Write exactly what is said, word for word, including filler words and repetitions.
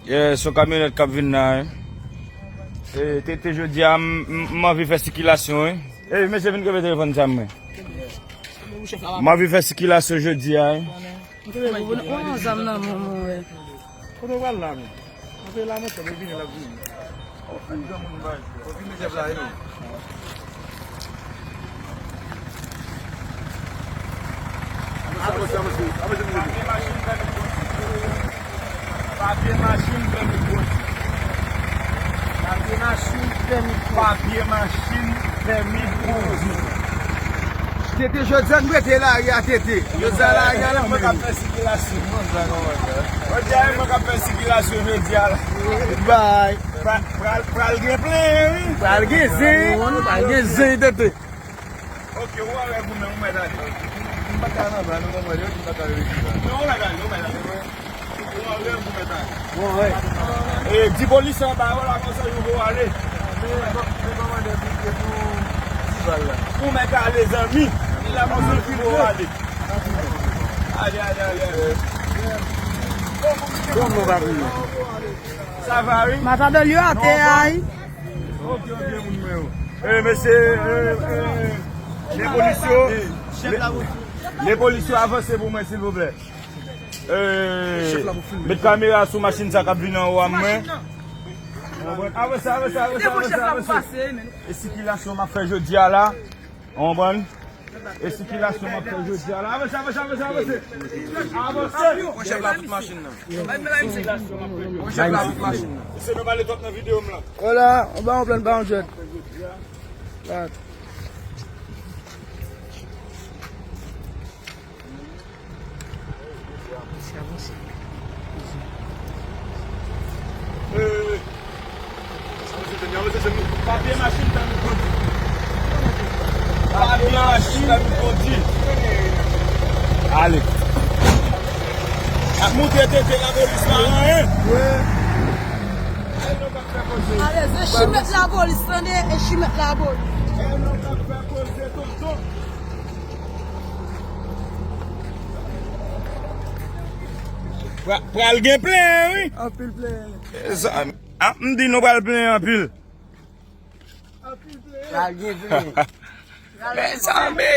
Yeah, se yon kamyonèt k ap vin la, wi. E, te, te jodi a, m, m, m anvi fè sikilasyon, wi. E, mesye, vin kenbe telefòn sa mwen. M anvi fè sikilasyon jodi a, wi. Ou pran zam nan men mwen, wè. Kote w pral la, men? Antre la, monchè, men vini, l ap vini. Ou fin granmoun bay. Ou fin met zèb la, e non. Avanse, avanse, avanse, avanse, avanse. Papye machin, pèmi kondwi. Papye machin, pèmi kondwi. Papye machin, pèmi kondwi. Tete, jodi a nou rete lari a, Tete. Jodi a lari a nan men nou. Jodi a e mwen k ap fè sikilasyon. Jodi a e mwen k ap fè sikilasyon jodi a la. Bay. Pra-, pral, pral gen plen, wi. Pral gen zen, pral gen zen, Tete. Ok, ou avèk ou menm, ou mèt ale. M pa ka nan bra, nou konprann, yo di m pa ka rete la. Non, ou mèt ale, ou mèt ale. Ou avèk ou mèt ale. Bon, wè. E, di polis anba yo la, konsa yo vo ale. Men, men kòmandè di ke pou ti bal la. Ou mèt ale, zanmi. Li la, konsa yo vo ale. Ale, ale, ale, ale. Bon, bon, bon. Sa va, wi? Matadòl yo atè a, wi. Ok, ok, moun mwen yo. E, mesye, e, e, le polis yo, le, le polis yo avanse pou mwen, silvouplè. E, met kamera sou machin sa k ap vin anwo a mwen. Avanse, avanse, avanse, avanse, avanse. E sikilasyon m ap fè jodi a la. Ou konprann? E sikilasyon m ap fè jodi a la. Avanse, avanse, avanse, avanse. Avanse. Mwen chèf la tout machin nan. Mwen chèf la tout machin nan. Mesye, nou pale twòp nan videyo m lan. Hola, on ba yon plan, ba yon djòd. Bat. Papye machin pèmi kondwi. Papye machin pèmi kondwi. Ale. Ap moute tete lapolis la, hein? Ale, se chimèt lapolis, tande? E chimèt lapolis. Pra-, pral gen plen, wi. Anpil plen. Mezanmi. Ah, m di nou pral plen anpil. Anpil plen. Pral gen plen. Mezanmi.